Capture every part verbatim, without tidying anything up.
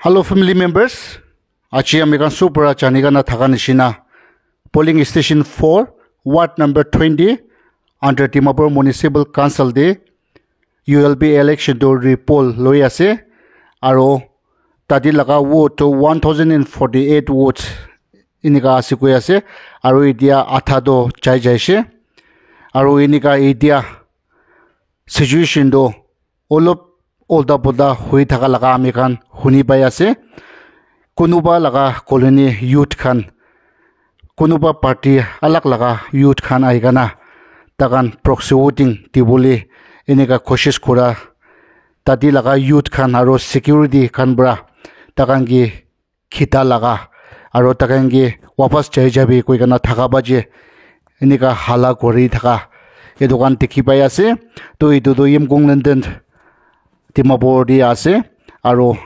Hello family members, aji ami khan sob para jani kena thaka nishina polling station four, ward number twenty under Dimapur Municipal Council te U L B election to repoll loi ase, aro tate laga vote to one thousand and forty-eight votes enika ase koi ase, aro etia adha to jai jaise, aro enika etia situation to olop olta pota hoi thaka laga ami khan huni pai ase. Kunuba laga colony youth khan, kunuba party alag laga youth khan ahi kena takhan proxy voting dibole enika koshish kura, tate laga youth khan aro security khan para takhan ke khita laga aro takhan ke wapas jai jabi koi kena thaka baje enika hala kuri thaka etu khan dikhi pai ase. To etu to Yimkung London Dimapur te ase, aro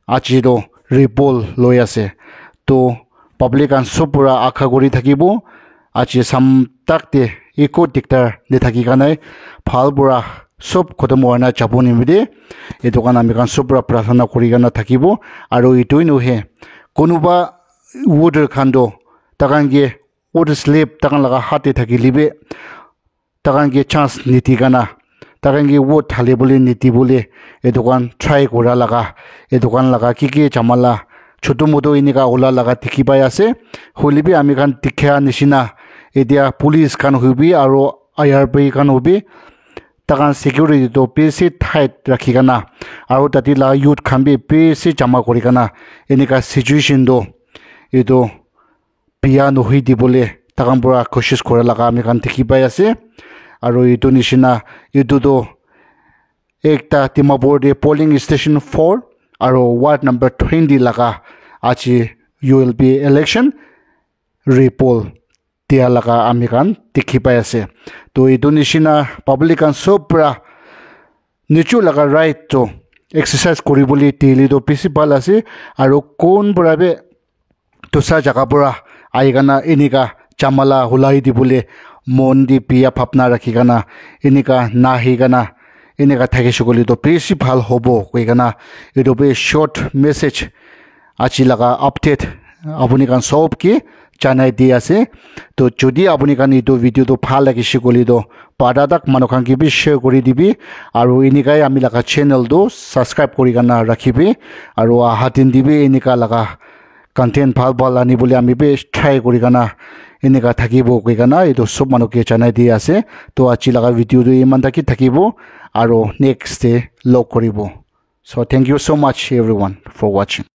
aji to repoll loi ase. To public khan sob para akha kuri thakibo, aji sam tak te eko diktar nathaki kena bhal para sob khotom hoi na jabo nimite etu khan ami khan sob para prarthana kuri kena thakibo. Aro etu nohe kunuba voter khan to takhan ke voter slip takhan laga hath te thakile bi takhan ke chance nidi kena, takhan ke vote dhali bole nidi bole etu khan try kura laga, etu khan laga ki ki jamala chotu motu enika ula laga dikhi pai ase. Hoile bi ami khan dikha nishina etia police khan hoibi aro I R B khan hoibi takhan security to bishi tight rakhi kena aro tate la youth khan bi bishi jama kuri kena enika situation to etu biya nohoi dibole takhan para koshish kura laga ami khan dikhi pai ase. Aro etu nishina etu to ekta Dimapur te polling station four aro ward number twenty laga aji U L B election repoll dia laga ami khan dikhi pai ase. To etu nishina public khan sob para nichu laga right to exercise kuri bole dile to bishi bhal ase, aro kun para bi dosa jaga para ahi kena enika jamala hulai dibole mon te biya bhabna rakhi kena enika nahi kena enika thakishe koile to bishi bhal hobo koi kena etu bi short message aji laga update apuni khan sob ke janai di ase. To jodi apuni khan etu video to bhal lagishe koile to pada tak manu khan ke bi share kuri dibi, aro enikai ami laga channel to subscribe kuri kena rakhibi, aro aha din te bi enika laga content bhal bhal ani bole ami bi try kuri kena enika thakibo koi kena etu sob manu ke janai di ase. To aji laga video to iman taki thakibo, aro next te log koribo. So thank you so much everyone for watching.